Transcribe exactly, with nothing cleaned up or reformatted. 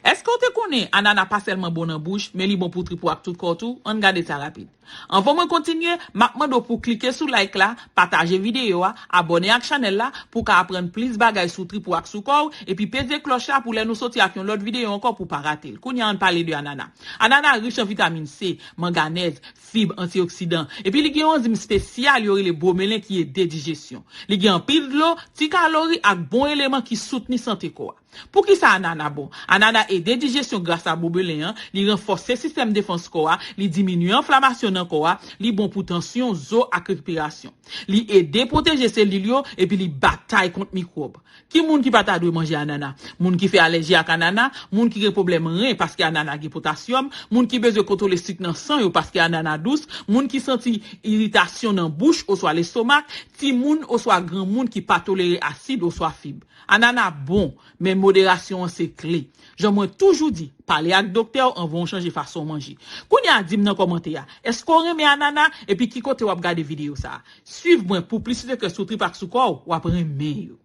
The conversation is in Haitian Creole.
Èske w te konnen anana pa sèlman bon nan bouch, men li bon pou trip ou ak tout kò w tou? Ann gade sa rapid. Anvan mwen kontinye, m ap mande w pou w klike sou like la, pataje videyo a, abòne ak chanèl la pou w ka aprann plis bagay sou trip ou ak sou kò w, epi peze klòch la pou lè nou soti ak yon lòt videyo ankò pou w pa rate l. Kounye a ann pale de anana. Anana rich an vitamin C, manganèz, fib, antioksidan, epi li gen yon anzim espesyal yo rele bromelain ki ede dijesyon. Li gen anpil dlo, ti kalori ak bon eleman ki soutni sante kò a. Poukisa anana bon? Anana ede dijesyon gras a bromelain an, li ranfòse sistèm defans kò a, li diminye enflamasyon nan kò a, li bon pou tansyon, zo ak respirasyon. Li ede pwoteje selil yo, epi li batay kont mikwòb. Ki moun ki pa ta dwe manje anana? Moun ki fè alèji ak anana, moun ki gen pwoblèm ren paske anana gen potasyòm, moun ki bezwen kontwole sik nan san yo paske anana dous, moun ki santi iritasyon nan bouch oswa lestomak, timoun oswa granmoun ki pa tolere asid oswa fib. Anana bon, men moderasyon an se kle. Jan mwen toujou di, pale ak doktè w anvan w chanje fason w manje. Kounye a di m nan kòmantè a, èske w renmen anana epi ki kote w ap gade videyo sa a? Swiv mwen pou plis sekrè sou trip ak sou kò w, w ap renmen yo.